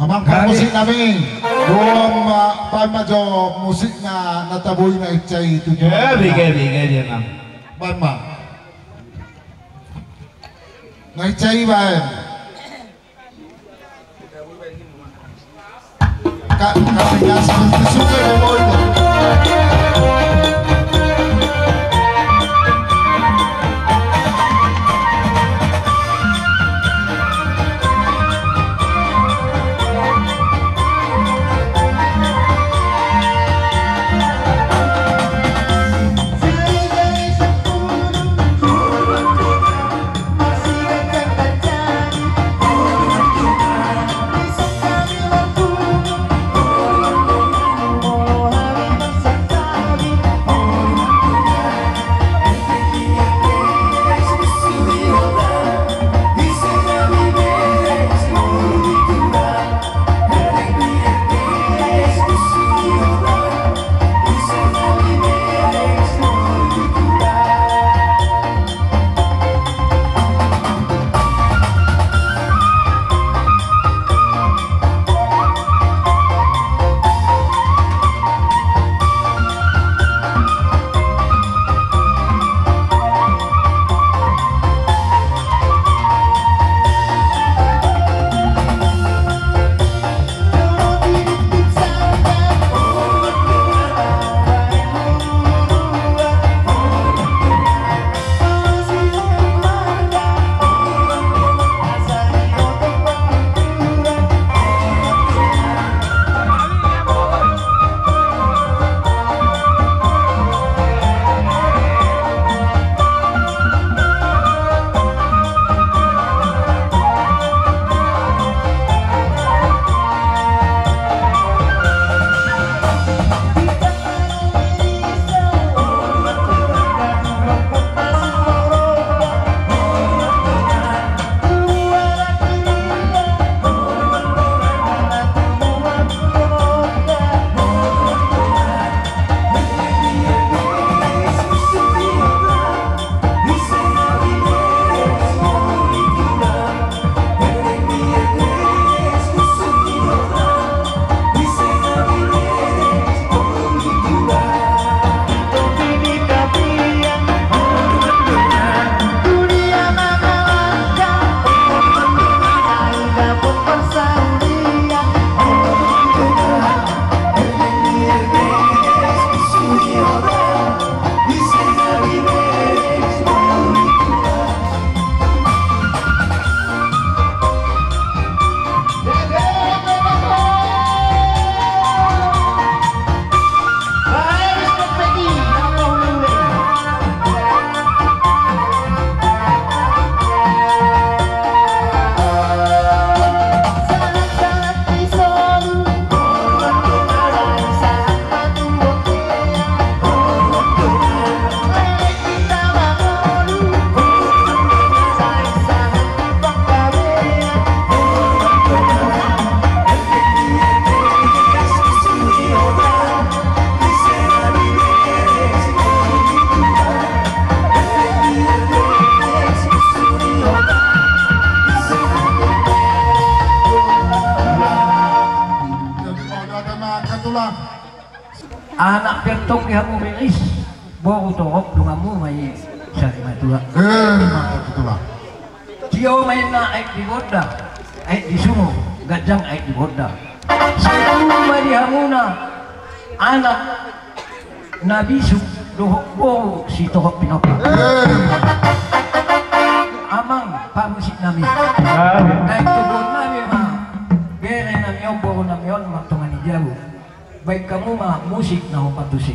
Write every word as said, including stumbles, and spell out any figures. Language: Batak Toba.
Amang, parmusik nami. Baen ma jo musik na, na taboi na hinsa i tu. Gabe, gabe, gabe, amang. Baen ma. Na hinsa i baen. Ka, ka, ka, Anak pe antong di hamu riris, boru torop donganmu ma i sari matua. Eh, ma tulang. Tio ma inna aek di bonda, aek di sungu, ganjang aek di bonda. Sai tubu ma di hamuna anak na bisuk dohot boru sitorop pinompar. Eh. Amang parmusik nami. Amin. Aek tubu nami ma bere nami on, boru nami on, martonga ni jabu. Baen hamu ma musik na hombar tusi.